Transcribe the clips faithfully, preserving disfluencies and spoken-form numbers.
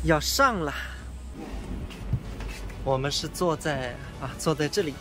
要上了。我们是坐在啊，坐在这里。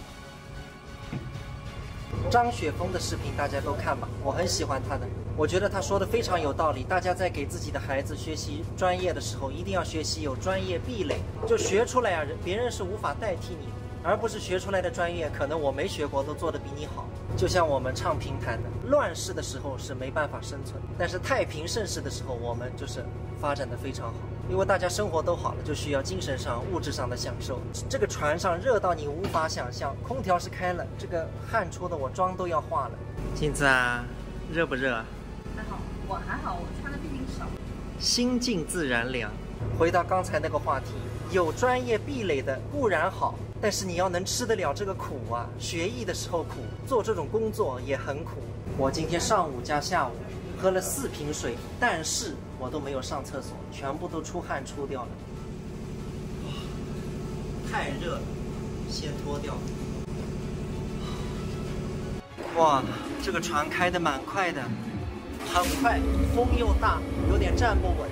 张雪峰的视频大家都看吧，我很喜欢他的，我觉得他说的非常有道理。大家在给自己的孩子学习专业的时候，一定要学习有专业壁垒，就学出来啊，别人是无法代替你的，而不是学出来的专业，可能我没学过，都做得比你好。就像我们唱评弹的，乱世的时候是没办法生存，但是太平盛世的时候，我们就是发展的非常好，因为大家生活都好了，就需要精神上、物质上的享受。这个船上热到你无法想象，空调是开了，这个汗出的我妆都要化了。镜子啊，热不热啊？还好，我还好，我穿的毕竟少。心静自然凉。回到刚才那个话题，有专业壁垒的固然好，但是你要能吃得了这个苦啊！学艺的时候苦，做这种工作也很苦。我今天上午加下午喝了四瓶水，但是我都没有上厕所，全部都出汗出掉了。太热了，先脱掉。哇，这个船开得蛮快的，很快，风又大，有点站不稳。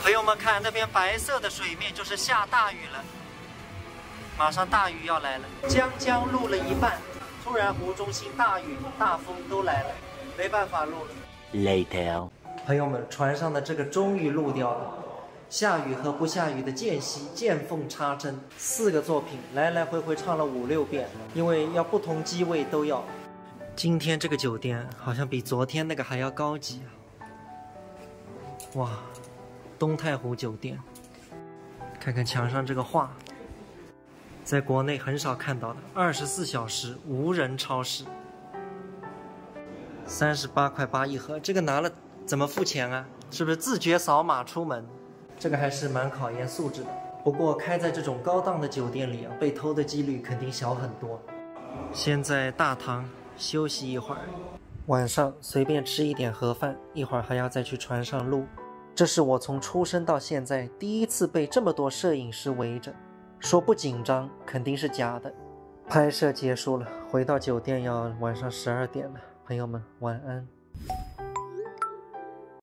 朋友们看，那边白色的水面就是下大雨了，马上大雨要来了。将将录了一半，突然湖中心大雨大风都来了，没办法录了。 Later. 朋友们，船上的这个终于录掉了。下雨和不下雨的间隙，见缝插针，四个作品来来回回唱了五六遍，因为要不同机位都要。今天这个酒店好像比昨天那个还要高级啊！哇，东太湖酒店，看看墙上这个画，在国内很少看到的，二十四小时无人超市，三十八块八一盒，这个拿了怎么付钱啊？是不是自觉扫码出门？这个还是蛮考验素质的。不过开在这种高档的酒店里啊，被偷的几率肯定小很多。先在大堂休息一会儿，晚上随便吃一点盒饭，一会儿还要再去船上录。这是我从出生到现在第一次被这么多摄影师围着，说不紧张肯定是假的。拍摄结束了，回到酒店要晚上十二点了，朋友们晚安。